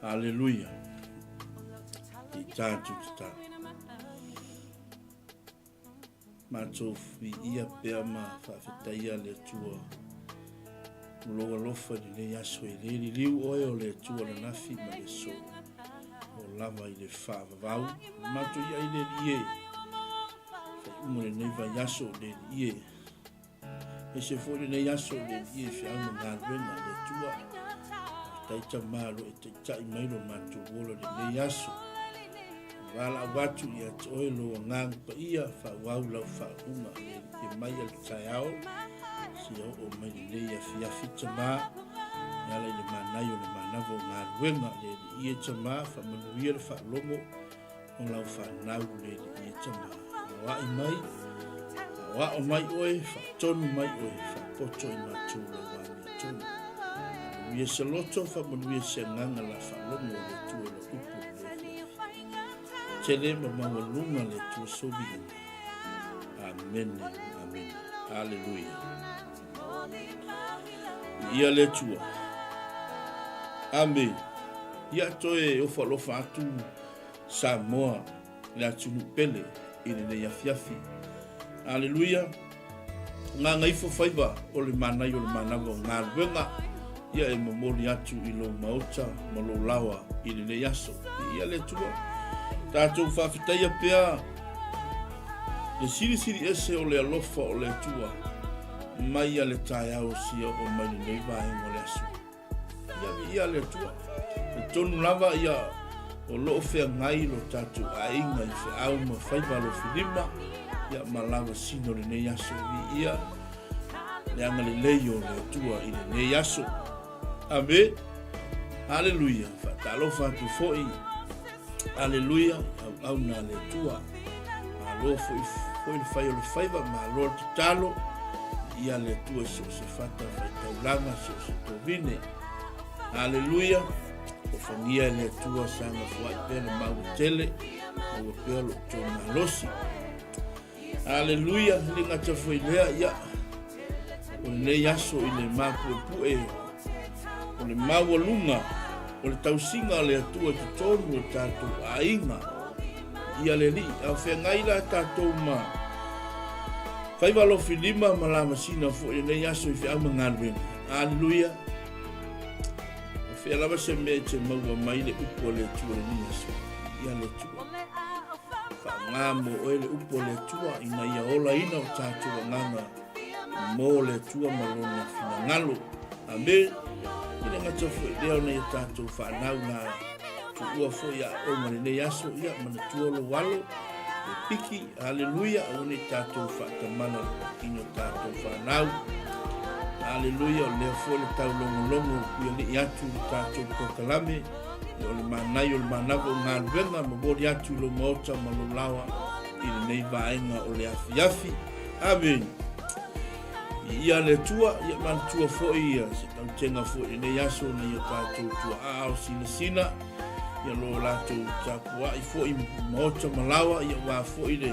Aleluia. I tātou tatalo. Matou viia pea ma faafetaia le Atua mo lou alofa i lenei aso e le liliu oe o le Atua ananafi ma le aso o lava i le faavavau. Matou ia i le Alii e, faaiuga o lenei vaiaso o le Alii e. Aemaise foi lenei aso le Alii e feau ma galuega a le Atua. Faafetai Tama o lo o e taitai mai lo matou ola i lenei aso. Valaau atu ia te oe lou agaga paia, faaauau lau faaupuga le Alii e mai a le taeao seia oo mai lenei afiafi Tama. E ala i le manaia o le manava o galuega le Alii e Tama, faamanuia le faalogo o lau fanau le Alii e Tama. Aoai mai, aoao mai oe, faatonu mai oe, faapoto i matou lau amiotonu. Faamanuia se loto, faamanuia se agaga la faalogo o le Atua i lau upu i lenei afiafi. Tele ma maualuga le Atua sou viiga. Amene, amene. Aleluia. Viia le Atua. Amene. Ia toe ofo alofa atu Samoa le atunuu pele i lenei afiafi. Aleluia! Gagaifo faiva o le manaia o le manava o galuega ia e momoli atu i lou maota ma lou laoa i lenei aso. Viia le Atua. Tatou faafetaia pea le silisili ese o le alofa o le Atua mai a le taeao sia oo mai lenei vaega o le aso. Ia viia le Atua. E tonu lava ia o lo o feagai lo tatou aiga i feau ma faiva alofilima ia ma lava sino lenei aso. Viia le agalelei o le Atua i lenei aso. Ame. Aleluia. Faatalofa atu foi. Aleluia. Auauna a le Atua. Malo foi, foi le fai o le faiva, malo le tatalo. Ia le Atua i so o se fata faitaulaga, so o se tovine. Aleluia. Alofagia e le Atua saga foai pea le maua tele, maua pea lo outou malosi. Aleluia, e le gata foi lea, ia, o lenei aso i le mapuepue o le maualuga o le tausiga a le Atua i totonu o tatou aiga. Ia le Alii, a o feagai la tatou ma faiva alofilima ma lamasina foi i lenei aso i feau ma galuega. Aleluia. O fea lava se mea e te maua mai le upu a le Atua i lenei aso. Ia le Atua. Faaaoga mo oe le upu a le Atua ina ia olaina o tatou agaga mo le Atua ma lona finagalo. Amene. E le gata foi lea ona ia tatou fanau na tuua foi aoga lenei aso, ia manatua lou alo e piki, haleluia, aua ne i tatou faatamala i o tatou fanau. Haleluia, o lea foi le taulogologo puialii atu le tatou polokalame, o le manaia o le manava o galuega, momoli atu i lou maota ma lou laoa i lenei vaega o le afiafi. Amene. Viia le Atua, ia manatua foi ia se tautega foi i lenei aso na ia tatou tuaa o sinasina, ia lo latou tapuai foi maota ma laoa, ia aua foi le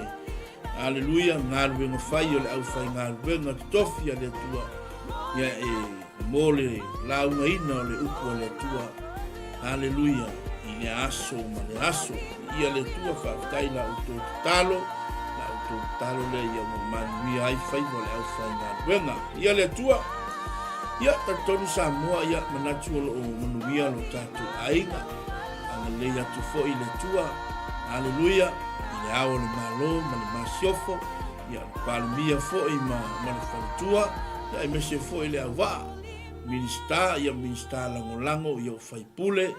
Aleluia, galuega fai o le aufaigaluega totofi a le Atua, ia e mo le laugaina o le upu a le Atua. Aleluia, i le aso ma le aso. Viia le Atua, faafetai la outou tatalo, la outou tatalo lea ia ua manuia ai faiva o le aufaigaluega. Viia le Atua. Ia, talitonu Samoa, ia, manatu o lo o manuia lo tatou aiga. Agalelei atu foi le Atua, aleluia, i le ao o le Malo ma le Masiofo, ia, le Palemia foi ma, ma le Faletua, ia, aemaise foi le auvaa, Minisita, ia, Minisita Lagolago, ia, o Faipule,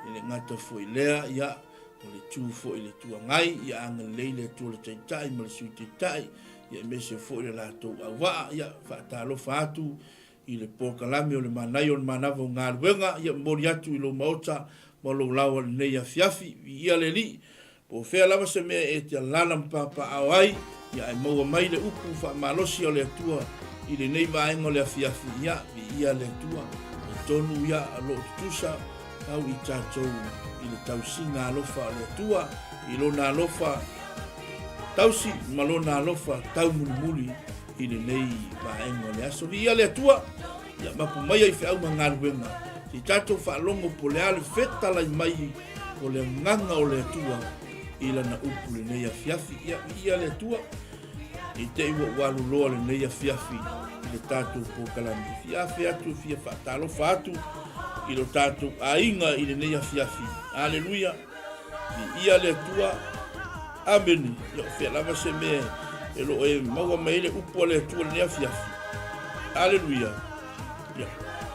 e le gata foi lea, ia, o le tu foi i le Itu Agai, ia agalelei le Atua le Taitai ma le Sui Taitai, ia aemaise foi le latou auvaa, ia, faatalofa atu i le polokalame o le manaia o le manava o galuega, ia momoli atu i lou maota ma lou laoa i lenei afiafi. Viia le Alii, po o fea lava se mea e te alala ma papaaao ai, ia ae maua mai le upu faamalosi o le Atua i lenei vaega o le afiafi, ia, viia le Atua, talitonu ia o lo o tutusa au i tatou i le tausiga alofa o le Atua, i Lona alofa tausi ma Lona alofa taumulimuli i lenei vaega o le aso. Viia le Atua, ia mapu maia i feau ma galuega. Se i tatou faalogo po o le a le fetalai mai o le Agaga o le Atua i Lana upu i lenei afiafi. Ia, viia le Atua, i te i ua ou alu loa lenei afiafi i le tatou polokalame. E fia afe atu, e fia faatalofa atu i lo tatou aiga i lenei afiafi. Aleluia! Viia le Atua. Amene. Ia, o fea lava se mea e lo o e maua mai ai le upu a le Atua i lenei afiafi. Aleluia. Ia,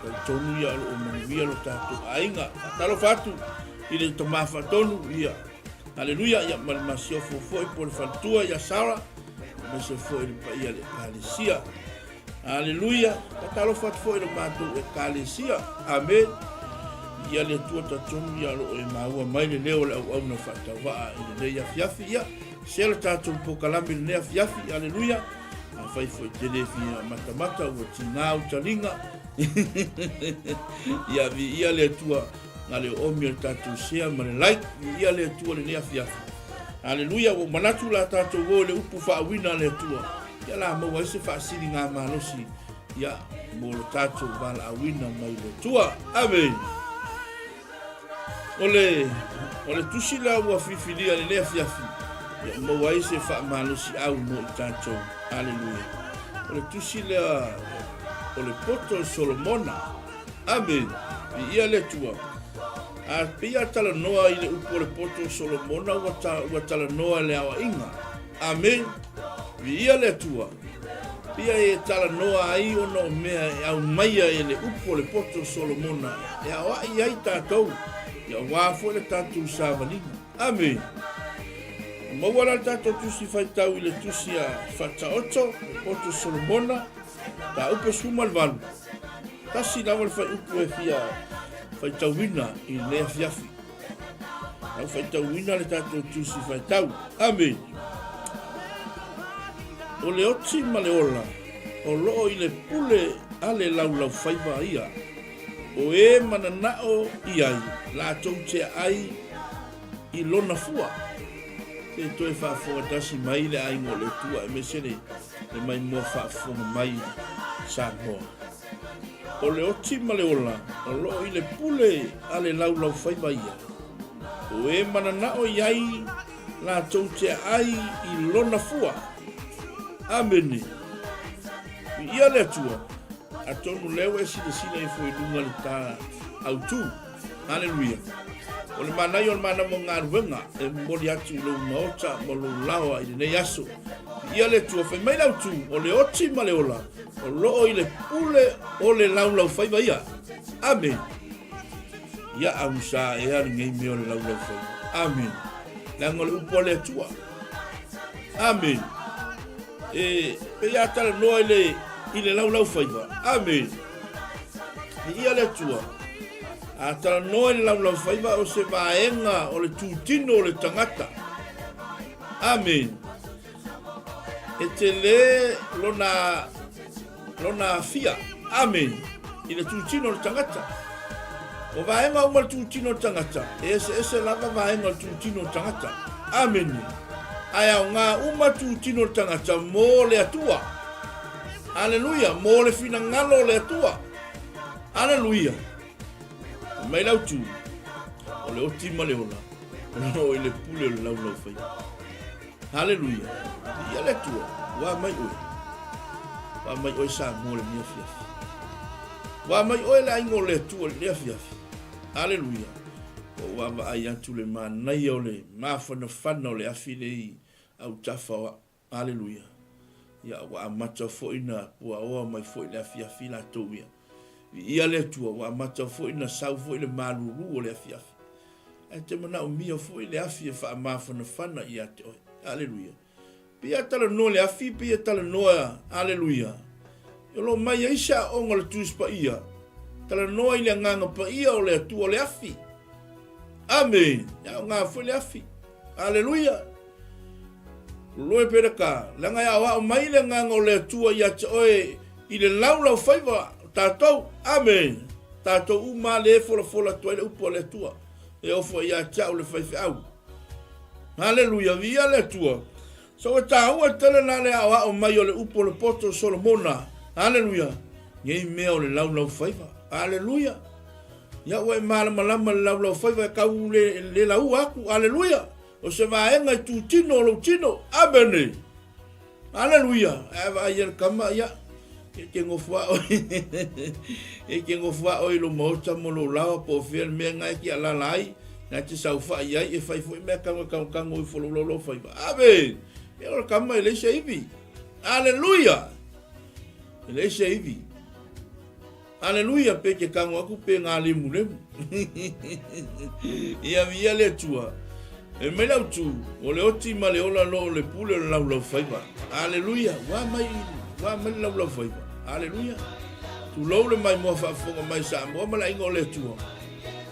talitonu ia o lo o manuia lo tatou aiga. Faatalofa atu i le tama faatonu, ia, aleluia, ia, ma le masiofo foi po le faletua ia Sara, aemaise foi le paia le Ekalesia. Aleluia, faatalofa atu foi i le matou Ekalesia. Amen. Ia le Atua talitonu ia o lo o e maua mai le leo o le auauna faatauvaa i lenei afiafi. Ia, sea le tatou polokalame i lenei afiafi. Aleluia. Afai foi te le fia matamata ua tiga au taliga. Ia viia le Atua na le oomi o le tatou share ma le like. Viia le Atua lenei afiafi. Aleluia, ua manatu la tatou o i le upu faauina a le Atua. Ia la maua ai se faasiliga malosi ia mo le tatou valaauina mai le Atua. Amene. O le, o le tusi la ua filifilia i lenei afiafi, ia maua ai se faamalosiau mo i tatou. Aleluia. O le tusi lea o le poto o Solomona. Amene. Viia le Atua. A pei a talanoa i le upu o le poto o Solomona ua, ta, ua talanoa i le aoaiga. Amene. Viia le Atua. Pia e talanoa ai ona o mea e aumaia e le upu o le poto o Solomona e aoai ai tatou, ia aua foi le tatou savaliga. Amene. Ua maua la le tatou tusi faitau i le tusi a Faataoto, le poto o Solomona, mataupu 18. Tasi lava le fuaiupu e fia faitauina i lenei afiafi. Lau faitauina le tatou tusi faitau. Amene. O le oti ma le ola, o loo i le pule a le laulaufaiva ia. O e mananao i ai, latou te aai i lona fua. Se toe faafofoga tasi mai le aiga o le Atua aemaise le maimoa faafofoga mai Samoa. O le oti ma le ola o lo o i le pule a le laulaufaiva ia. O e mananao i ai latou te aai i lona fua. Amene. Viia le Atua. Atonu lea ua e silasila ifo i luga le ta autu. Aleluia. O le manaia o le manama o galuega e momoli atu i lou maota ma lou laoa i lenei aso. Viia le Atua. Fai mai le autu, o le oti ma le ola O loo i le pule o le laulaufaiva ia. Amene. Ia agusa ea lenei mea o le laulaufaiva. Amene. Leaga o le upu a le Atua. Amene. E pei a talanoa i le, i le laulaufaiva. Amene. Viia le Atua. A talanoa i le laulaufaiva o se vaega o le tutino o le tagata. Amene. E tele lona, lona afia, amen, i le tutino o le tagata. O vaega uma le tutino o le tagata, e eseese lava vaega o le tutino o le tagata. Amene. Ae aoga uma tutino o le tagata mo le Atua. Aleluia, mo le finagalo o le Atua. Aleluia. Fai mai le autu, o le oti ma le ola, o lo o i le pule o le laulaufaiva. Haleluia! Viia le Atua, ua mai oe. Ua mai oe Samoa i lenei afiafi. Ua mai oe le aiga o le Atua i lenei afiafi. Haleluia! Ua ou vaavaai atu le manaia o le mafanafana o le afi lea i autafa o au. Haleluia! Ia, ua amata foi na puaoa mai foi le afiafi latou ia. Viia le Atua, ua amata foi na sau foi le malulu o le afiafi. Ae te manaomia foi le afi e faamafanafana ia te oe. Aleluia. Pei a talanoa le afi, pei a talanoa, aleluia. O lo o mai ai se aoga o le Tusi Paia. Talanoa i le agaga paia o le Atua o le afi. Amene. E aoga foi le afi. Aleluia. Loloe pea le ka, leaga e aoao mai le agaga o le Atua ia te oe i le laulau faiva o tatou. Amene. Tatou uma lea e folafola atu ai le upu a le Atua. E ofo ia te au le faifeau. Haleluia, viia le Atua. So e taua tele la le aoao mai o le upu o le poto o Solomona. Haleluia. Nei mea o le laulau faiva. Haleluia. Ia ua e malamalama i le laulaufaiva e tau le, le laua atu. Aleluia! O se vaega i tutino o lou tino. Amene! Aleluia! Ae vaai ia le kama, ia, e te nofo a oe, e te nofo a oe i lou maota mo lou laoa po o fea le mea na e te alala ai, na e te saofai ai, e fai foi mea tago e tagotago ifo lou laulaufaiva. Amene! Ia o le kama e leai se ivi. Aleluia! E leai se ivi. Aleluia pe te tago atu pe ngā lemulemu. Ia viia le Atua. E mai lau tu, o le oti ma le ola lo o le pule o le laulaufaiva. Aleluia, ua mai, ua mai le laulaufaiva. Aleluia. Tulou le maimoa faafofoga mai Samoa ma le aiga o le Atua.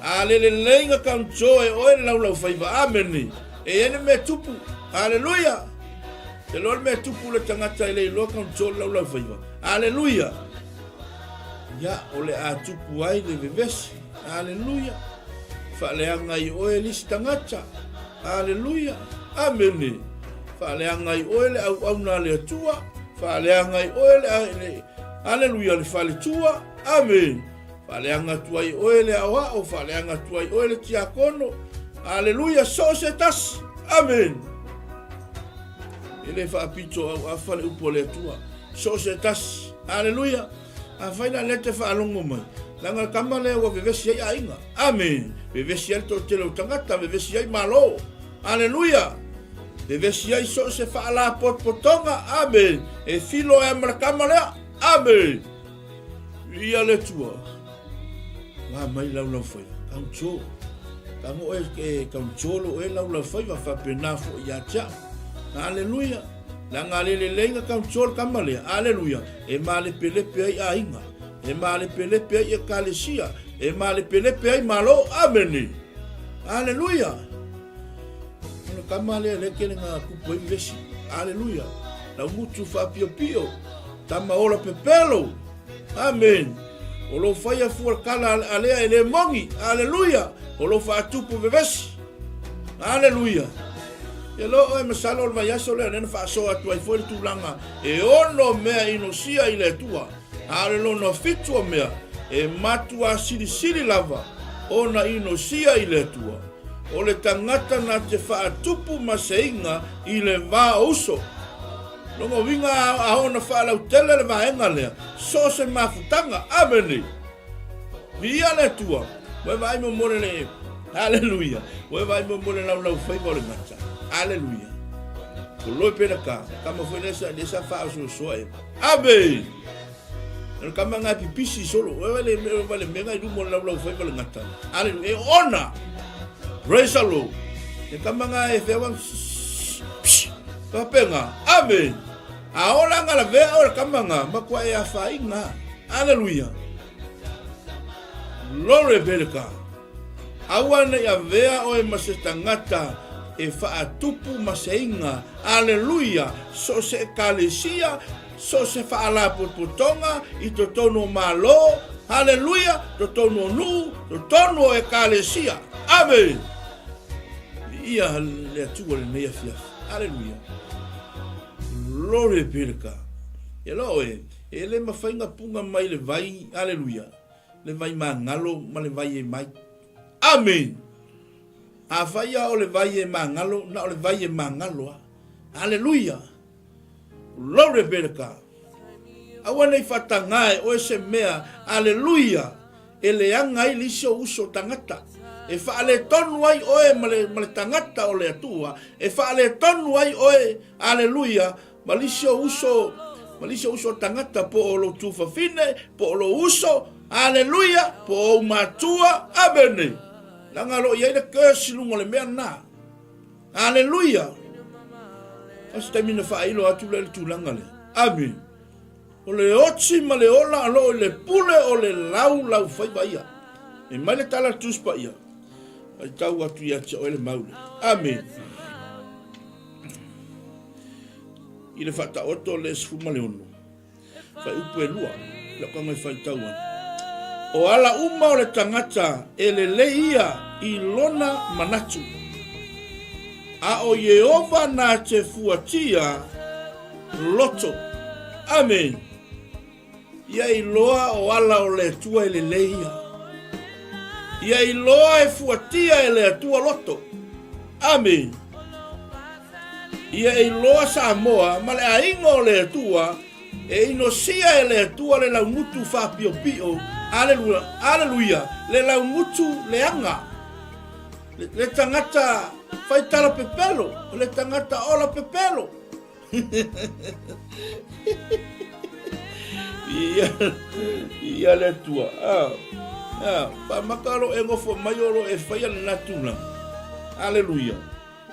A le lelei na kauncho e oe le laulaufaiva. Amene. E i ai le mea tupu. Aleluia. Te loa le mea tupu le tagata e le iloa kauncho le laulaufaiva. Aleluia. Ia, o le a tupu ai le vevesi. Aleluia. Faaleaga ai oe le isi tagata. Aleluia. Amene. Faaleaga ai oe le auauna a le Atua. Faaleaga ai oe le, le Aleluia, le faletua. Amene. Faaleaga atu ai oe le aoao. Faaleaga atu ai oe le tiakono. Aleluia, so o se tasi. Amene. E le faapito auafa le upu a le Atua. So o se tasi. Aleluia! Afai la lea te faalogo mai, leaga le tama lea ua vevesi ai aiga. Amene! Vevesi ai le toatele o tagata, vevesi ai Malo. Aleluia! Vevesi ai so o se faalapotopotoga. Amene! E filo ai ma le tama lea. Amene! Viia le Atua. Ngā mai laulaufaiva. Kauncho. Tango e, e kauncho lo e laulaufaiva faapena foʻi ia te au. Aleluia. Leaga a le lelei na kauncho le tama lea. Aleluia. E malepelepe ai aiga. E malepelepe ai ekalesia. E malepelepe ai malo. Amene. Aleluia. O le tama lea le kele ngā kupu ai vevesi. Aleluia. Lau mutu whaapiopio. Tama ola pepelo. Amen. O lou faia fua le kala a lea e le moni. Aleluia. O lou faatupu vevesi. Aleluia. E lo oe masalo o le vaiaso lea lea na faasoa atu ai foi le tulaga e ono mea inosia i le Atua. A o le lona fitu o mea e matua silisili lava ona inosia i le Atua. O le tagata na te faatupu maseiga i le va o uso. Lona uiga a ona faalautele le vaega lea, so o se mafutaga. Amene! Viia le Atua! Ua e vaai mo mo le le... Aleluia! Ua e vaai mo mo le laulaufaiva o le gata. Aleluia! Ko loi pena ka, kama foi lea sa, lea sa faaosoasoa e. Amene! O le kama ngai pipisi solo. Ua e le, ua le mea ngai lumo le laulaufaiva o le gata. Aleluia! E ona! Praise the Lord! Le kama ngai e wheawa... Faapena. Amene. A ola nga lavea o le kama nga, matua e afaina. Aleluia. Glory be to God. Aua nei avea oe ma se tagata e faatupu ma se iga. Aleluia. So o se ekalesia, so o se faalapotopotoga i totonu o Malo, haleluia, totonu o nuu, totonu o ekalesia. Amene. Viia le Atua lenei afiafi. Aleluia. Glory be to God. E loa oe, e le mafai na punga mai le vai, aleluia, le vai magalo ma le vai e mai. Amen. Afai ia o le vai e magalo, na o le vai e magalo a. Aleluia. Glory be to God. Aua nei whatanga e oe se mea, aleluia, E leaga ai le isi ou uso tagata, e faaletonu ai oe ma le, ma le tagata o le Atua, e faaletonu ai oe, aleluia, ma le isi ou uso, ma le isi ou uso tagata, po o lou tufafine, po o lou uso, aleluia, po o ou matua, amene. Leaga o lo o i ai le curse i luga o le mea lena. Aleluia! O se taimi na faailo atu lea i le tulaga lea. Amene. O le oti ma le ola o loo i le pule o le laulaufaiva ia. E mai le tala a le Tusi Paia, faitau atu ia te oe le mau lea. Amene. I le faataoto le 16, fuaiupu e lua, lau tago e faitau atu. O ala uma o le tagata e lelei ia i lona manatu, a o Ieova na te fuatia loto. Amene. Ia iloa o ala o le Atua e lelei ia. Ia iloa e fuatia e le Atua loto. Amene. Ia iloa Samoa ma le aiga o le Atua e inosia e le Atua le laugutu faapiopio, aleluia, aleluia, le laugutu leaga, le, le tagata faitala pepelo, le tagata ola pepelo. Ia, ia le Atua. Ah, ah, faamaka lo e gofo mai o lo e faia lena tulaga. Aleluia.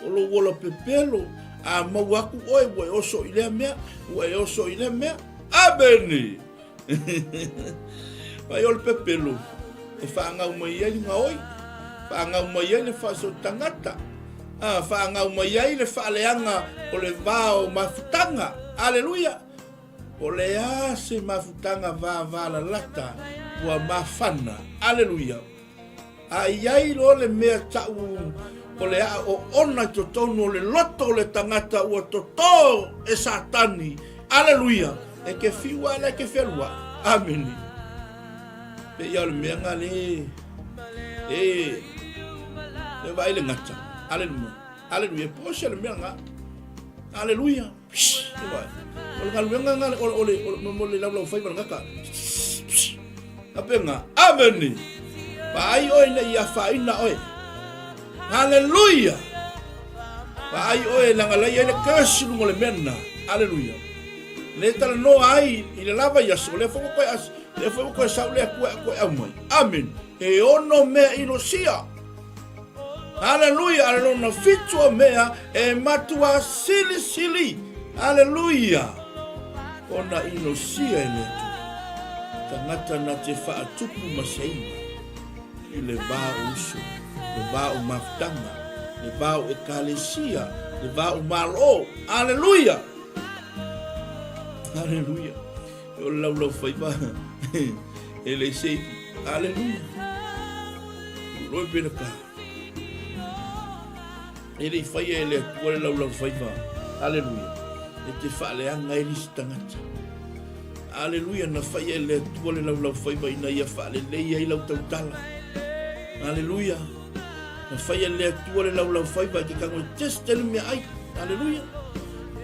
O lou ola pepelo, a maua aku oe, ua e oso i lea mea, ua e oso i lea mea. Amene! Vai o le pepelo, e faagau mai ai le gaoi, faagau mai ai le faasootagata, a, faagau mai ai le faaleaga o le va o mafutaga. Aleluia! O le a se mafutaga vavalalata ua mafana. Aleluia! A i ai loa le mea ta'u o le a oona i totonu o le loto o le tagata ua totō e Satani, aleluia, e ke fiu ae la e ke fealuaʻi. Amene. Pei a o le mea nga le e e vaai le gata. Aleluia. Aleluia. E po se le mea nga. Aleluia. O le galuega nga o le o le laulaufaiva le gata. Apenga. Amene. Vaai oe ina ia afaina oe. Haleluia. Vaai oe leaga la i ai le curse i luga o le mea lena. Haleluia. Le talanoa ai i le lava i aso, lea foi ua toe as, lea foi ua toe sau le Atua e toe aumai. Amen. E ono mea inosia. Aleluia! A le lona fitu o mea e matua silisili. Aleluia! Ona inosia e le Atua. Tagata na te faatupu ma seina i le va o uso, le va o mafutaga, le va o ekalesia, le va o malo. Aleluia! Aleluia! O le laulau faiva e le seiki. Aleluia. Loi pena ka. E le i faia e le Atua le laulau faiva. Aleluia. E te faaleaga ai le isi tagata. Aleluia, na faia e le Atua le laulau faiva ina ia faalelei ai lau tautala. Aleluia. Na faia e le Atua le laulau faiva e te tago e test le meaai. Aleluia.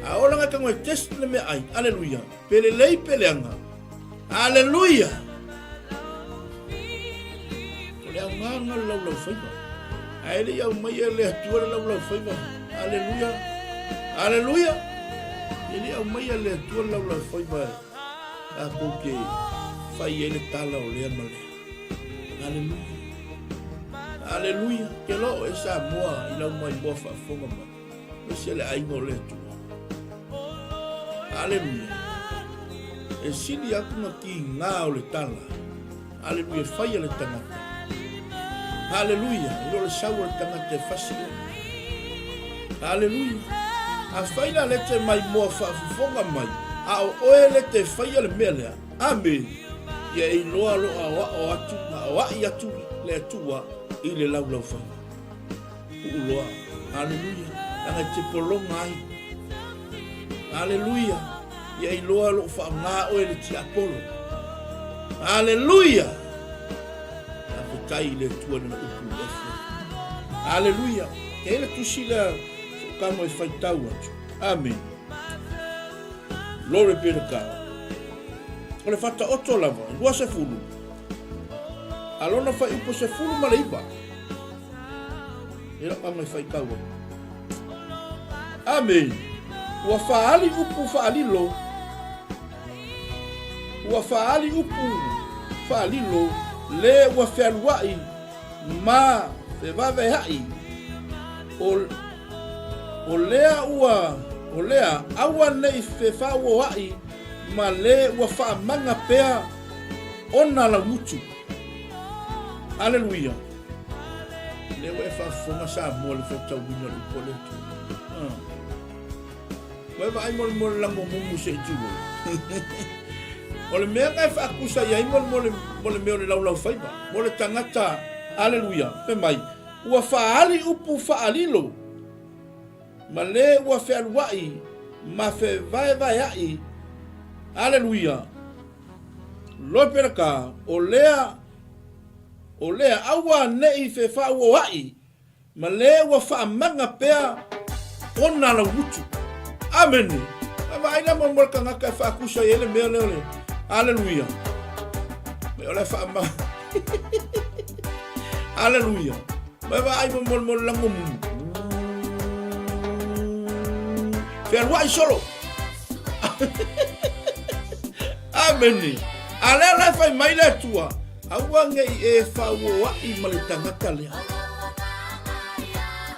A ola nga tago e test le meaai. Aleluia. Pe lelei pe leaga. Aleluia! O le aoga le laulaufaiva. Ae le i aumaia e le Atua le laulaufaiva. Aleluia! Aleluia! E le i aumaia e le Atua le laulaufaiva e tatou te fai ai le tala o lea ma lea. Aleluia! Aleluia! Ke loo e Samoa i lau maimoa faafofoga mai. Aemaise le aiga o le Atua. Aleluia. E sili atu na kiga o le tala. Aleluia, e faia le tagata. Aleluia, i lo le sau o le tagata e fasi oe. Aleluia. Afai la le te maimoa faafofoga mai, a o oe le te faia le mea lea. Amene. Ia e iloa lo aoao atu ma aoai atu le Atua i le laulaufaiva. Puu loa. Aleluia. Leaga e te pologa ai. Aleluia. Ia iloa lou faaaoga oe le tiapolo. Aleluia. Faafetai i le Atua i lana upu i le afiafi. Aleluia. E i ai le tusi lea sookamo e faitau atu. Amene. Glory be to God. O le Faataoto lava, 20, a lona fuaiupu 19. E lau aga e faitau ai. Amene. Ua faaali upu faalilo, ua faaali upu faalilo le ua fealuai ma fevaveaʻi, o, o lea ua, o lea auaneʻi fefauoaʻi ma le ua faamaga pea ona laugutu. Aleluia. Lea ua e faafofoga Samoa i le faitauina o le upu a le Atua. Ah. Ua e vaai mo le mo le lagomumu se i tulou. O le mea na e faatusa i ai mo le mo le mo le mea o le laulaufaiva, mo le tagata, aleluia, fai mai, ua faaali upu faalilo ma le ua fealuai ma fevaevaeaʻi, aleluia, loe peleka, o lea. O lea, aua neʻi fefaʻuoaʻi ma le ua faamaga pea ona laugutu. Amene. A vaai la mo mo le tagata e faakusa i ai le mea lea o le Aleluia. Me o le faamaga. Aleluia. Ma e vaai mo mo mo le lago mumu. Fealuai solo. Amene. A lea la e fai mai le Atua, aua ne i e fauoaʻi ma le tagata lea.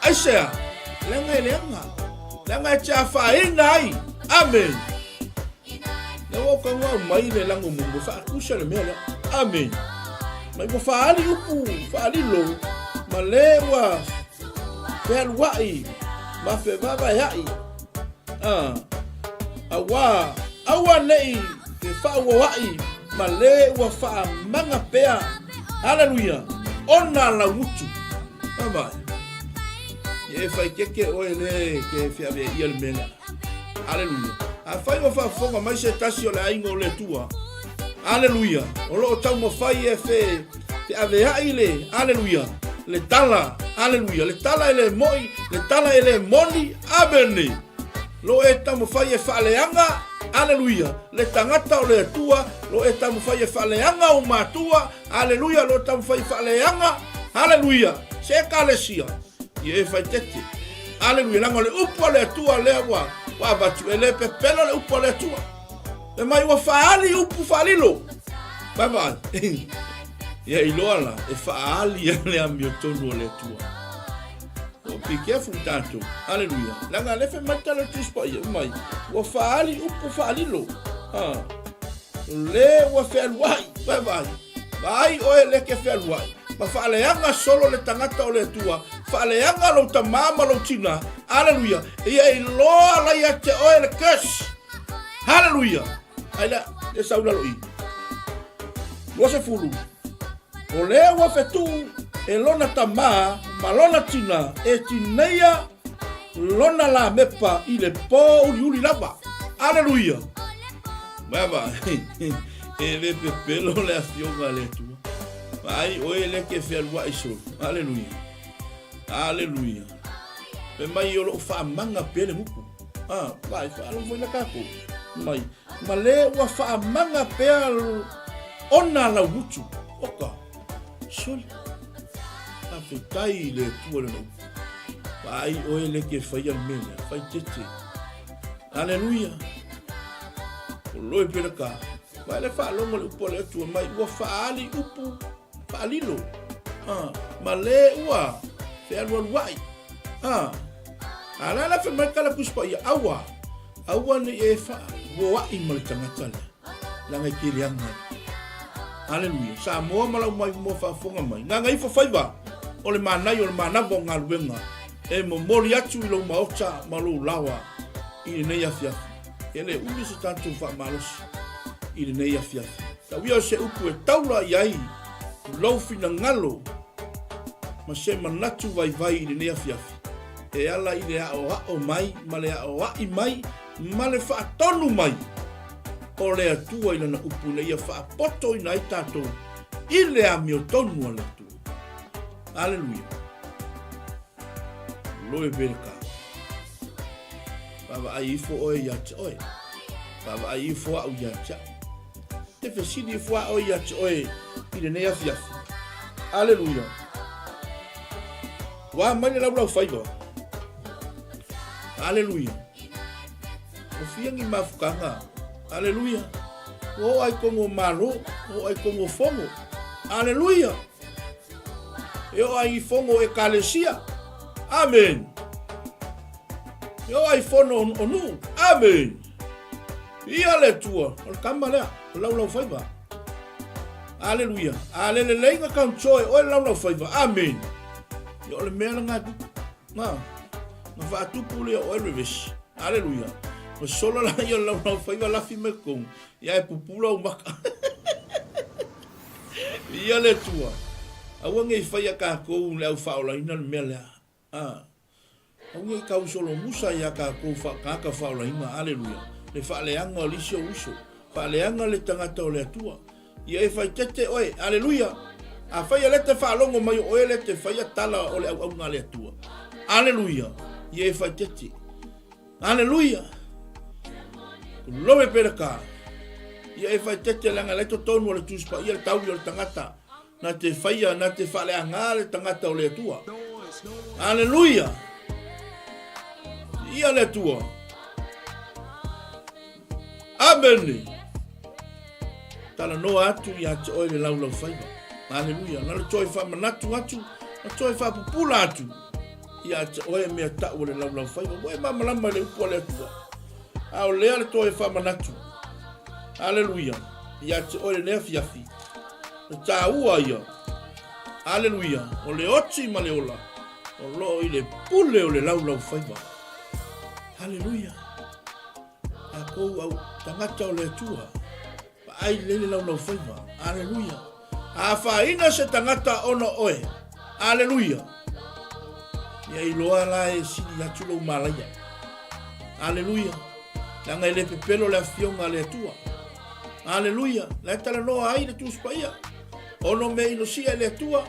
Aisea, leaga e leaga. Leaga e te afaina ai. Amene. Lea ua ou tago au mai le lago mumu e faakusa le mea lea. Amene. Mai ua faaali upu faalilo ma le ua fealuaʻi ma fevaevaeaʻi. Ah, auā, aua neʻi fefaʻauoaʻi ma le ua faamaga pea, haleluia, ona laugutu. Vaavaai. Ia e faikeke oe le ke feaveaia le mea lea. Haleluia. Afai ua faafofoga mai se tasi o le aiga o le Atua, haleluia, o lo o taumafai e fe, feaveai le, haleluia, le tala, haleluia, le tala e le moi, le tala e le moni, amene. Lo e taumafai e faaleaga, haleluia, le tagata o le Atua, lo e taumafai e faaleaga ou matua, haleluia, lo e taumafai e faaleaga, haleluia, se ekalesia, ia e faitete. Aleluia, leaga o le upu a le Atua lea ua, ua avatu, e le pepelo le upu a le Atua. E mai ua faaali upu faalilo. Vaavaai. Ia iloa la, e faaali a le amiotonu o le Atua. O be careful tatou. Aleluia. Leaga le fai mai tala o Tusi Paia, mai, ua faaali upu faalilo. Ha. Le ua fealuai. Vaavaai. Vaai oe le ke fealuai. Ma faaleaga solo le tagata o le Atua, faaleaga lou tamā ma lou tinā. Aleluia. Ia iloa la ia te oe le curse. Haleluia. Ai lea, le sau lalo i. 20. O lea ua fetuu e lona tamā ma lona tinā e tineia lona lamepa i le pō uliuli lava. Aleluia. Vaeva, e le pepelo le afioga a le Atua. Vaai oe le ke fealuai solo. Aleluia. Aleluia. Fai mai o loo faamaga pea le gupu. Ah, vaai, faalogo foi la tatou. Mai, ma le ua faamaga pea ona laugutu. Oka, sole. Faafetai i le Atua lona upu. Vaai oe le ke faia le mea lea, fai tete. Aleluia. O loe pele ka. Vaai le faalogo le upu a le Atua mai, ua faaali upu faalilo. Ah, ma le ua fealualuai. Ah, a la la fai mai kala Tusi Paia, aua, aua ne i e faaoaʻi ma le tagata lea, leaga e te leaga ai. Aleluia. Samoa ma lau mai moa faafofoga mai. Gagaifo faiva o le manaia o le manava o galuega e momoli atu i lou maota ma lou lawa i lenei afiafi. E le umi se tatou faamalosi i lenei afiafi. Tau ia o se upu e taula i ai lou finagalo ma se manatu vaivai i lenei afiafi e ala i le aʻoaʻo mai ma le aʻoaʻi mai ma le faatonu mai o le Atua i lana upu ina ia faapotoina ai tatou i le amiotonu a le Atua. Aleluia. Loe Veleka. Vaavaai ifo oe ia te oe. Vaavaai ifo au ia te au. Te fesili ifo a oe ia te oe i lenei afiafi. Aleluia. Ua mai le laulau faiva. Aleluia. O fia ni mafukanga. Aleluia. Ua oo ai kongo malo, ua oo ai kongo fono. Aleluia. E oo ai i fono ekalesia. Amen. E oo ai fono o nuu. Amen. Ia le Atua, o le kama lea, o laulau faiva. Aleluia. A le lelei na kaunso e oe le laulau faiva. Amen. Ia o le mea lena e tupu. Na, na faatupu lea o oe le vevesi. Aleluia. Ma sola la ia o le laulau faiva lafi mai totonu. Ia e pupula ou maka. Ia le Atua. Aua ne i faia tatou le au faaolaina le mea lea. A. Aua ne i tau solomusa iā tatou tagata faaolaina. Aleluia. Le faaleaga o le isi ou uso. Faaleaga le tagata o le Atua. Ia e faitete oe. Aleluia. Afai o lea e te faalogo mai o oe lea e te faia tala o le auauna a le Atua. Aleluia! Ia e faaeteete. Aleluia! Glory be to God. Ia e faaeteete leaga la e totonu o le Tusi Paia le tauli o le tagata na te faia, na te faaleaga le tagata o le Atua. Aleluia! Ia le Atua. Amene! Talanoa atu ia te oe le laulaufaiva. Aleluia. Na le toe faamanatu atu, na toe faapupula atu ia te oe mea tau o le laulaufaiva. Ua e malamalama i le upu a le Atua. A o lea le toe faamanatu. Aleluia. Ia te oe lenei afiafi. Le taua ia. Aleluia. O le oti ma le ola. O loo i le pule o le laulaufaiva. Aleluia. Tatou au tagata o le Atua, vaai lelei le laulaufaiva. Aleluia. A afaina se tagata ona o oe. Aleluia. Ia iloa la e sili atu lou malaia. Aleluia. Leaga e le pepelo le afioga a le Atua. Aleluia. La e talanoa ai le Tusi Paia. Ono mea inosia e le Atua,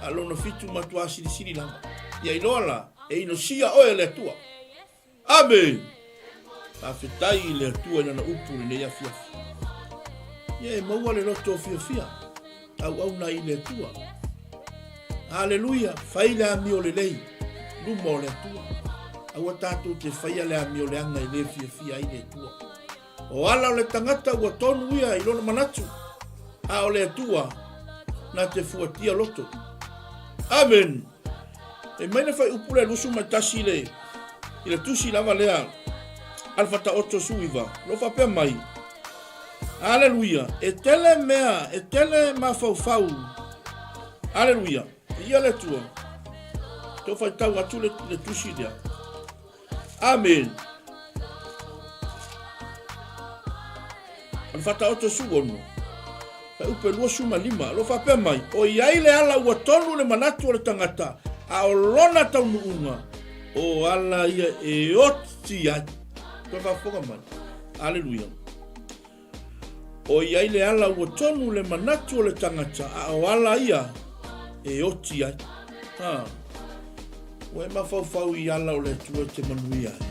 a lona fitu matuā silisili lava. Ia iloa la, e inosia oe e le Atua. Amene! Faafetai i le Atua i Lana upu i lenei afiafi. Ia e maua le loto fiafia, auauna i le Atua. Aleluia! Fai le amio lelei, luma o le Atua. Aua tatou te faia le amio leaga e le fiafia ai le Atua. O ala o le tagata ua tonu ia i lona manatu, a o le Atua na te fuatia loto. Amen! E mai le fuaiupu lea 21 i le, i le tusi lava lea a le Faataoto 19, lo faapea mai, Aleluia, e tele mea, e tele mafaufau, aleluia, ia le Atua. Tau faitau atu le, le tusi lea. Amen. O le Faataoto 16, fuaiupu 25, o lo o faapea mai, O i ai le ala ua tonu le manatu o le tagata, a o lona taunuuga, o ala ia e oti ai. Toe faafofoga mai. Aleluia. O i ai le ala ua tonu le manatu o le tagata, a o ala ia e oti ai. Ha. Ua e mafaufau i ala o le Atua e te manuia ai.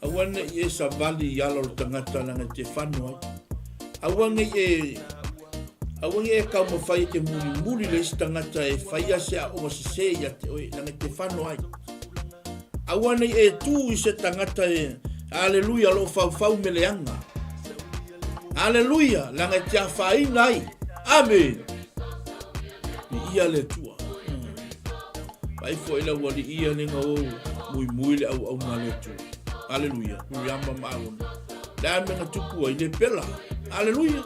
Aua ne i e savali i ala o le tagata leaga e te fano ai. Aua ne i e Aua ne i e taumafai e te mulimuli le isi tagata e faia se aoga sesē ia te oe, leaga e te fano ai. Aua ne i e tū i se tagata e, aleluia, o lo o faufau me leaga. Aleluia, leaga e te afaina ai. Amene. Viia le Atua. Vaai foi le aualii ia lenga o muimui le auauna a le Atua. Aleluia. Miriama ma Arona. Le a mea na tupu ai, le pela. Aleluia.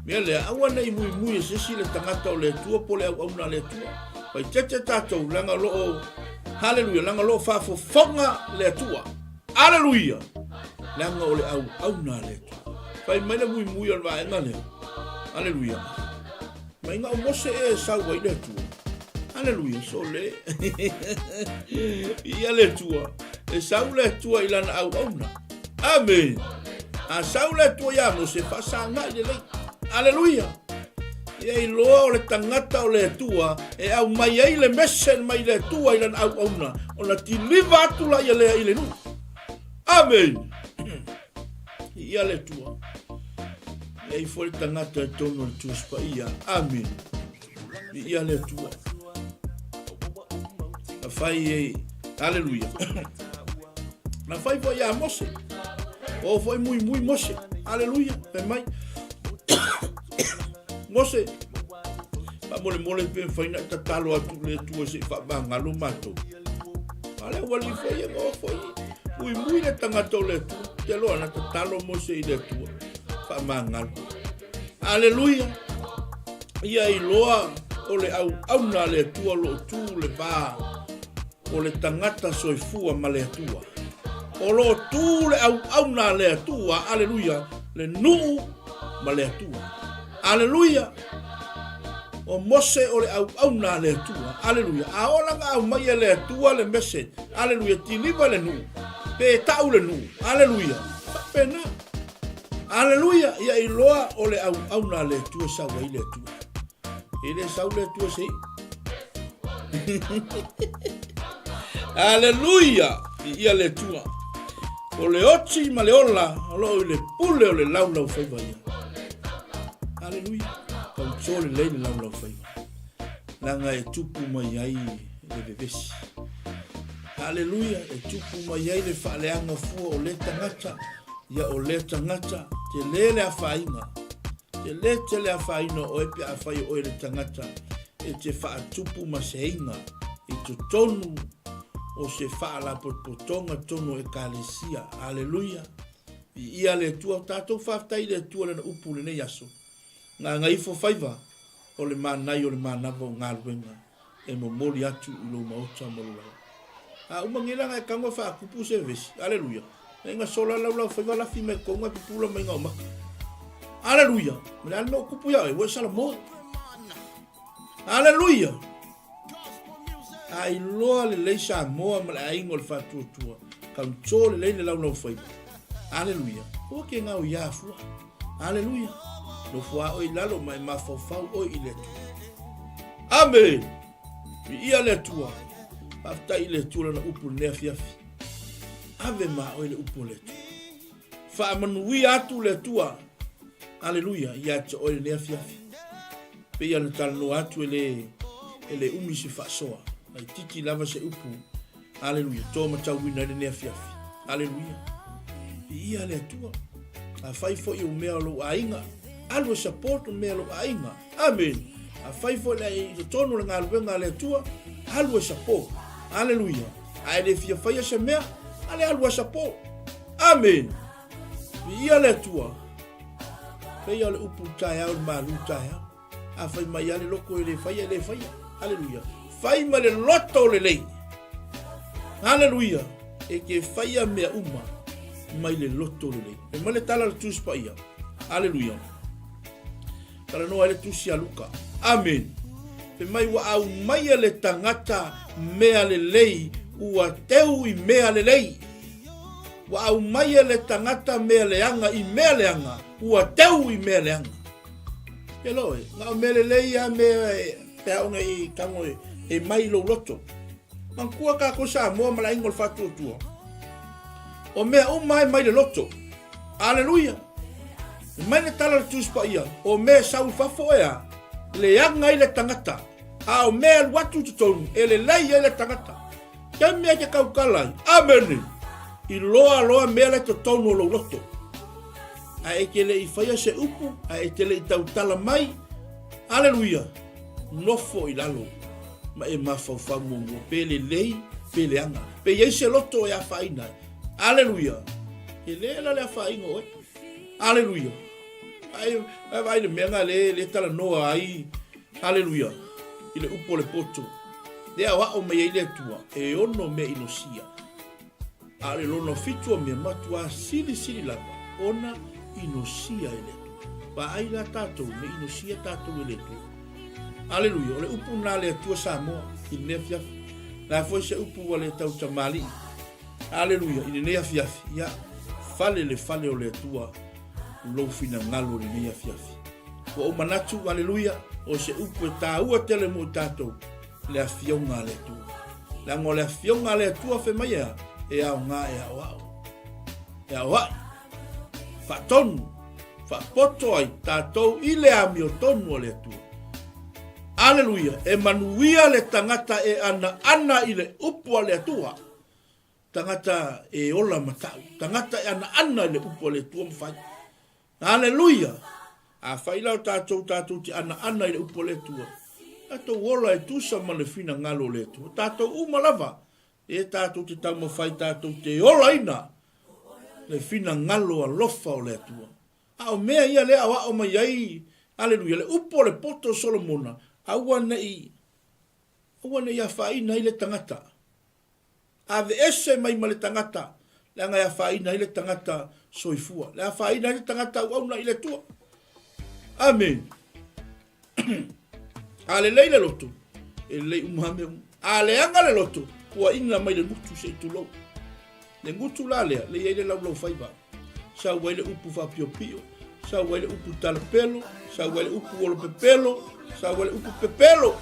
Mea lea, aua ne i muimui e se isi le tagata o le Atua po o le auauna a le Atua. Faaeteete tatou, leaga o lo o, haleluia, leaga o lo o faafofoga le Atua. Aleluia! Leaga o le auauna a le Atua. Fai mai le muimui o le vaega lea. Aleluia. Mai na o Mose ea e sau ai le Atua. Aleluia, sole. Ia le Atua. E sau le Atua i lana auauna. Amen. A sau le Atua iā Mose, faasagai lelei. Aleluia. Ia iloa o le tagata o le Atua e aumai ai le message mai le Atua i lana auauna, ona tiliva atu la ia lea i le nuu. Amen. Ia le Atua. Ia ifo le tagata i tonu o le Tusi Paia. Amen. Viia le Atua. Na fai e, aleluia. Na fai foi ia Mose. O foi muimui Mose. Aleluia. Fai mai. Mose, faamolemole pe mafai ona e tatalo atu i le Atua se i faamagalo matou. A le aualii foi e o foi muimui le tagata o le Atua. Te loa na tatalo Mose i le Atua. Faamagalo. Aleluia! Ia iloa o le auauna a le Atua o lo o tu le va o le tagata soifua ma le Atua. O lo o tu le auauna a le Atua, aleluia, le nuu ma le Atua. Aleluia! O Mose o le auauna a le Atua. Aleluia. A oo la na aumai e le Atua le message, aleluia, tiliva le nuu, pe tau le nuu. Aleluia. Faapena. Aleluia! Ia iloa o le auauna a le Atua e sau ai le Atua. E le sau le Atua se iu. Aleluia! Viia le Atua. O le oti ma le ola o loo i le pule o le laulau faiva ia. Aleluia! Tauto lelei le laulau faiva. Leaga e tupu mai ai le vevesi. Aleluia! E tupu mai ai le faaleaga fua o lea tagata, ia o lea tagata, tele le afaina. Tele tele afaina o oe pe afai o oe le tagata e te faatupu maseiga i totonu o se faalapotopotoga tonu o Ekalesia. Aleluia! Viia le Atua. Tatou faafetai i le Atua Lana upu i lenei aso. Gagaifo faiva o le manai o le manava o galuega e momoli atu i lou maota ma lou laoa. A uma nei laga e tago e faatupu se vesi. Aleluia. Nei ga sola lau lau faiva lafi mai tonu e pupula mai ngau maka. Aleluia. Ma le a le mea ua tupu ia oe, ua e Salamoa. Aleluia. A iloa lelei Samoa ma le aiga o le faatuatua, control lelei le laulau faiva. Aleluia. Ua ke ngau ia fua. Aleluia. Nofo a oe i lalo ma e mafaufau oe i le Atua. Amen. Viia le Atua. Faafetai i le Atua lana upu i lenei afiafi. Ave ma oe le upu o le Atua. Faamanuia atu le Atua. Aleluia. Ia te oe lenei afiafi. Pei ona talanoa atu e le, e le umi se faasoa. Laititi lava se upu. Aleluia. To matauina ai lenei afiafi. Aleluia. Viia le Atua. Afai foi o mea o lou aiga, alu e support o mea o lou aiga. Amen. Afai foi le i totonu o le galuega a le Atua, alu e support. Aleluia. A e le fia faia se mea, ale alu e support. Amen. Viia le Atua. Peia o le upu taeao le malu taeao. A fai mai a le loto e le faia, e le faia. Aleluia. Fai ma le loto lelei. Aleluia. E ke faia mea uma mai le loto lelei. E mai le tala le Tusi Paia. Aleluia. Talanoa ai le Tusi a Luka. Amen. Fai mai ua aumaia le tagata mea lelei ua teu i mea lelei. Ua aumaia le tagata mea leaga i mea leaga ua teu i mea leaga. Ke loe, na o mea lelei a mea e pe a ona i tango e, e mai lou loto. Manatua tatou Samoa ma le aiga o le faatuatua. O mea uma e mai le loto. Aleluia! Mai le tala le Tusi Paia, o mea e sau i fafo e a, leaga ai le tagata, a o mea e alu atu i totonu, e lelei ai le tagata. Ke mea ke tautala ai? Amene! Iloa loa mea la i totonu o lou loto. A e te le i faia se upu, a e te le i tautala mai, aleluia, nofo i lalo ma e mafaufau muamua, pe lelei, pe leaga, pe i ai se loto e afaina ai. Aleluia! E le la le afaina o oe. Aleluia! Ai, ai vai le mea nga le, le talanoa ai. Aleluia! I le upu o le poto. Le aoao mai ai le Atua, e ono mea inosia. A o le lona fitu o mea matuā silisili lava ona inosia e le Atua. Vaai la tatou, me inosia tatou e le Atua. Aleluia! O le upu na le Atua Samoa i lenei afiafi. La foi se upu ua le tautamalii. Aleluia! I lenei afiafi, ia, fale le fale o le Atua lou finagalo i lenei afiafi. Ua ou manatu, aleluia, o se upu e tāua tele mo i tatou, le afioga a le Atua. Leaga o le afioga a le Atua fai mai e a, e aoga e aoao, e aoai, faatonu, faapoto ai tatou i le amiotonu a le Atua. Aleluia! E manuia le tagata e anaana i le upu a le Atua. Tagata e ola ma tau. Tagata e anaana i le upu a le Atua ma fai. Aleluia! Afai la o tatou tatou te anaana i le upu a le Atua, tatou ola e tusa ma le finagalo o le Atua. Tatou uma lava, e tatou te taumafai tatou te olaina le finagalo alofa o le Atua. A o mea ia lea aoao mai ai, aleluia, le upu o le poto o Solomona, aua ne i, aua ne i afaina ai le tagata. Aveese mai ma le tagata, leaga e afaina ai le tagata soifua, le afaina ai le tagata auauna i le Atua. Amene. A lelei le loto, e lelei uma mea uma. A leaga le loto, puaina mai le gutu se i tulou. Le gutu la lea, le i ai le laulau faiva. Sau ai le upu faapiopio, Sau ai le upu talapelo, sau ai le upu olopepelo, sau ai le upu pepelo.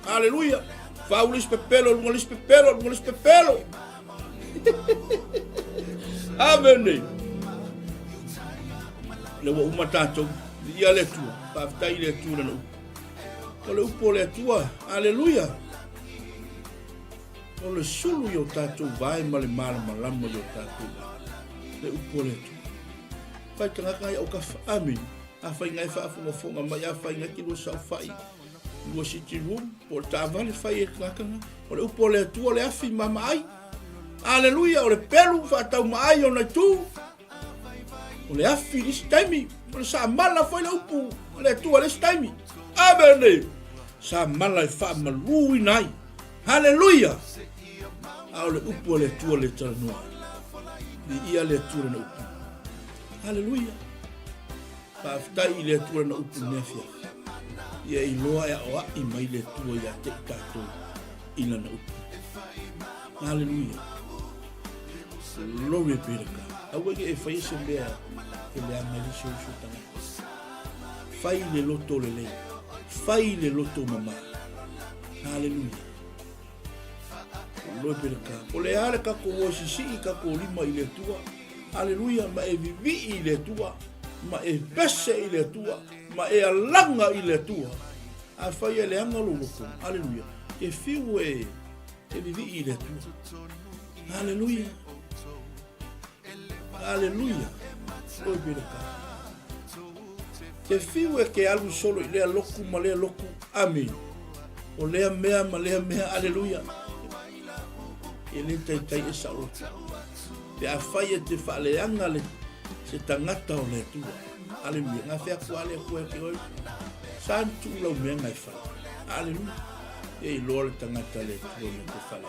Aleluia. Fau le isi pepelo, luga le isi pepelo, luga le isi pepelo. Amene. Le ua uma tātou. Ia le Atua. Faafetai i le Atua lana upu. O le upu o le Atua. Aleluia. O le sulu i o tātou vae ma le malamalama i o tātou vae. Le upu o le Atua. Fai tagata ai au kafa. Amene. A fai ngai faafogafoga mai, a fai ngai ki lua saofai, lua sitting room, po o le taavale fai e tagata na. O le upu o le Atua o le afi mamaai. Aleluia, o le pelu faataumaai ona itu. O le afi i le isi taimi, o le samala foi le upu o le Atua i le isi taimi. Amene. Samala e faamaluina ai. Haleluia! A o le upu a le Atua le talanoa ai. Viia le Atua lana upu. Haleluia! Faafetai i le Atua lana upu i lenei afiafi. Ia iloa e aoai mai le Atua ia te i tatou i lana upu. Haleluia! Glory be to God. Aua ne i e faia se mea e leaga ai le isi tagata. Fai le loto lelei. Fai le loto mama. Haleluia. Glory be to God. O le a le tatou o e sisii tatou lima i le Atua. Haleluia. Ma e vivii i le Atua. Ma e pese i le Atua. Ma e alaga i le Atua. Afai e leaga lou loto. Haleluia. Te fiu e, e vivii i le Atua. Haleluia. Haleluia. Glory be to God. Te fiu e ke alu solo i lea loku ma lea loku. Amene. O lea mea ma lea mea. Aleluia. E le taitai e saoloto. Pe afai e te faaleaga le se tagata o le Atua. Aleluia. Nga fea kua le Atua e ke oi. Sa ni tuu lau mea ngai fale. Aleluia. Ia iloa le tagata le Atua me te fale.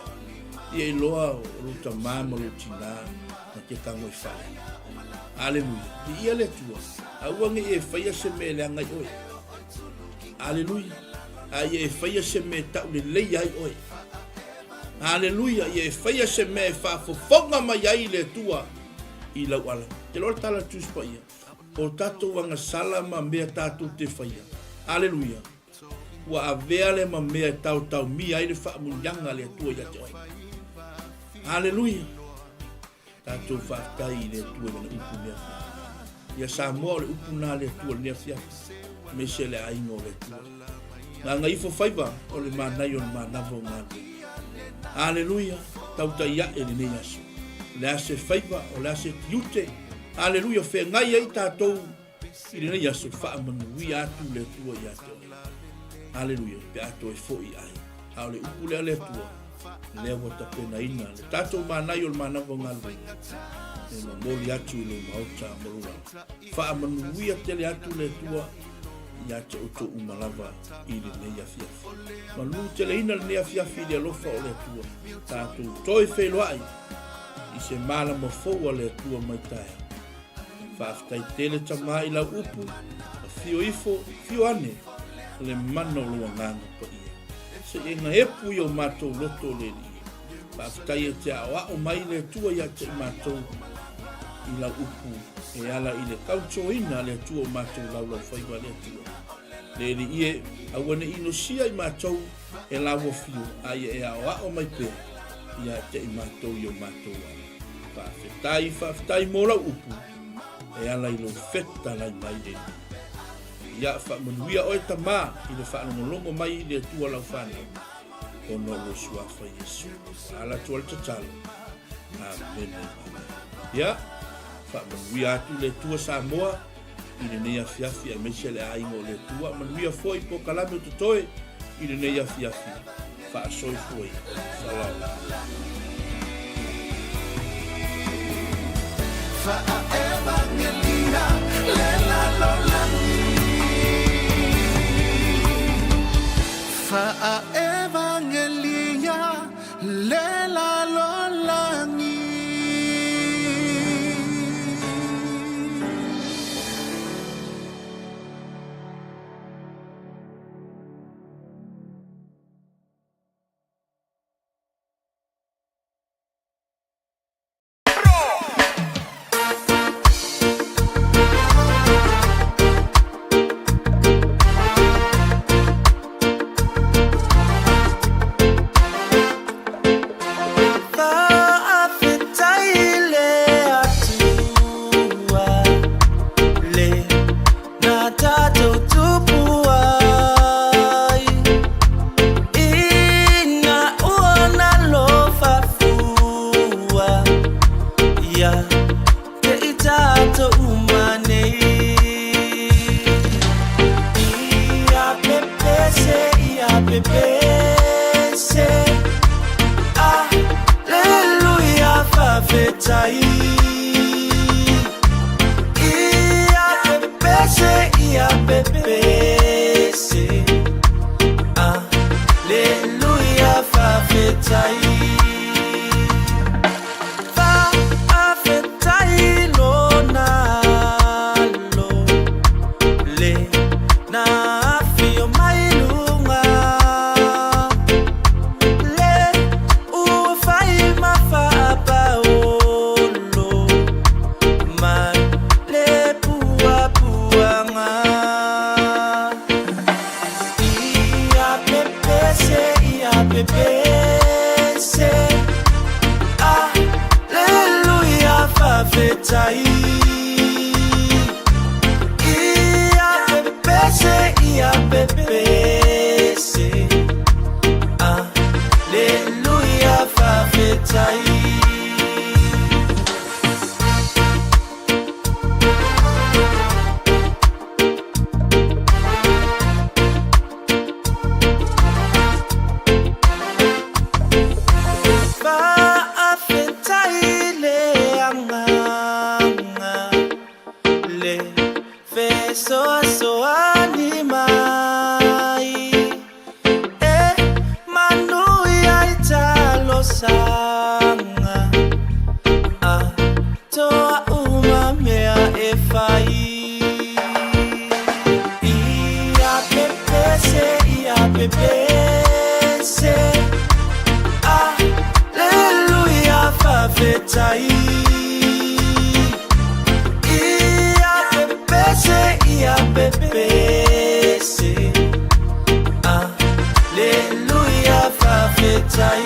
Ia iloa o lou tamā ma lou tinā na te tago i fale. Aleluia. Viia le Atua. Aua ne i e faia se mea e leaga ai oe. Aleluia. A ia e faia se mea e taulelei ai oe. Aleluia. Ia e faia se mea e faafofoga mai ai le Atua i lau ala. Te loa le tala Tusi Paia. O tatou agasala ma mea tatou te faia. Aleluia. Ua avea le ma mea e taotaomia ai le faamuliaga a le Atua ia te oe. Aleluia. Tatou faafetai i le Atua i lana upu i lenei afiafi. Ia Samoa o le upu lena a le Atua i lenei afiafi, aemaise le aiga o le Atua. Gagaifo faiva o le manaia o le manava o galuega. Aleluia, tautai ae lenei aso. O le a se faiva, o le a se tiute, aleluia, feagai ai tatou I lenei aso, faamanuia atu le Atua ia te oe. Aleluia, pe a toe foi ai. A o le upu lea a le Atua, lea ua tapenaina le tatou manai o le manava o galuega, e momoli atu i lou maota ma lou ala. Faamanuia tele atu le Atua ia te outou uma lava i lenei afiafi. Malu teleina lenei afiafi i le alofa o le Atua, tatou toe feiloai i se malama fou a le Atua mai taeao. Faafetai tele tama i lau upu, afio ifo, afio ane, le mana o lou agaga paia. Se i e gaepu i o matou loto le Alii. Faafetai e te aoao mai le Atua ia te i matou i lau upu e ala i le tautoina a le Atua o matou laulaufaiva le Atua. Le Alii e, aua ne i inosia i matou e lau afio, a ia e aoao mai pea ia te i matou i o matou ala. Faafetai, faafetai mo lau upu e ala i lou fetalai mai le Alii. Ia faamanuia oe tama i le faalogologo mai i le Atua lau fanau, ona o lou suafa Iesu. Ala atu ai le tatalo. Amene. Ia, faamanuia atu le Atua Samoa i lenei afiafi aemaise le aiga o le Atua. Manuia foi polokalame o totoe i lenei afiafi. Faasoifua ia. Shalom. Faaevangelia le lalolagi. Faaevangelia le lalolagi. talosaga Atoa uma mea e fai Ia pepese, ia pepese Aleluia, faafetai Ia pepese, ia pepese Aleluia, faafetai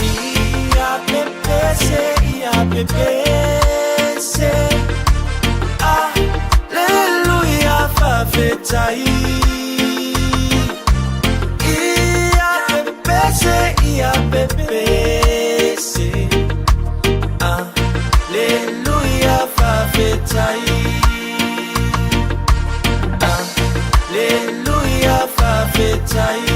Ia pepese, ia pepese Aleluia, faafetai Ia pepese, ia pepese Aleluia, faafetai Aleluia, faafetai.